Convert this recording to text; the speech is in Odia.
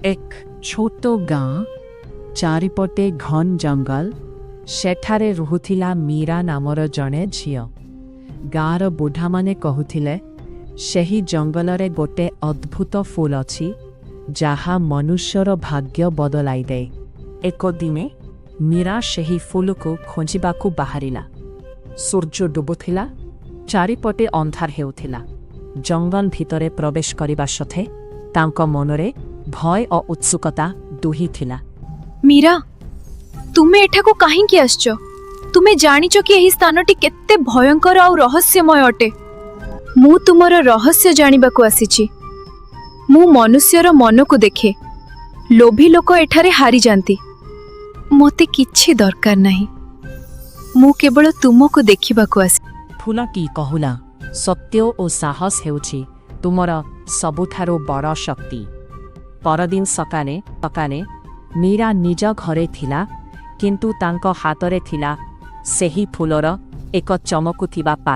ଏକ ଛୋଟ ଗାଁ, ଚାରିପଟେ ଘନ ଜଙ୍ଗଲ। ସେଠାରେ ରହୁଥିଲା ମୀରା ନାମର ଜଣେ ଝିଅ। ଗାଁର ବୁଢ଼ାମାନେ କହୁଥିଲେ, ସେହି ଜଙ୍ଗଲରେ ଗୋଟେ ଅଦ୍ଭୁତ ଫୁଲ ଅଛି, ଯାହା ମନୁଷ୍ୟର ଭାଗ୍ୟ ବଦଳାଇ ଦିଏ। ଏକ ଦିନେ ମୀରା ସେହି ଫୁଲକୁ ଖୋଜିବାକୁ ବାହାରିଲା। ସୂର୍ଯ୍ୟ ଡୁବୁଥିଲା, ଚାରିପଟେ ଅନ୍ଧାର ହେଉଥିଲା। ଜଙ୍ଗଲ ଭିତରେ ପ୍ରବେଶ କରିବା ସଥେ ତାଙ୍କ ମନରେ ଭୟ ଓ ଉତ୍ସୁକତା ଦୁହିଁ ଥିଲା। ମୀରା, ତୁମେ ଏଠାକୁ କାହିଁକି ଆସିଛ? ତୁମେ ଜାଣିଛ କି ଏହି ସ୍ଥାନଟି କେତେ ଭୟଙ୍କର ଆଉ ରହସ୍ୟମୟ ଅଟେ? ମୁଁ ତୁମର ରହସ୍ୟ ଜାଣିବାକୁ ଆସିଛି। ମୁଁ ମନୁଷ୍ୟର ମନକୁ ଦେଖେ। ଲୋଭୀ ଲୋକ ଏଠାରେ ହାରିଯାନ୍ତି। ମୋତେ କିଛି ଦରକାର ନାହିଁ। ମୁଁ କେବଳ ତୁମକୁ ଦେଖିବାକୁ ଆସି ଫୁଲଟି କହିଲା, "ସତ୍ୟ ଓ ସାହସ ହେଉଛି ତୁମର ସବୁଠାରୁ ବଡ଼ ଶକ୍ତି।" ପରଦିନ ସକାଳେ ସକାଳେ ମୀରା ନିଜ ଘରେ ଥିଲା, କିନ୍ତୁ ତାଙ୍କ ହାତରେ ଥିଲା ସେହି ଫୁଲର ଏକ ଚମକୁଥିବା ପା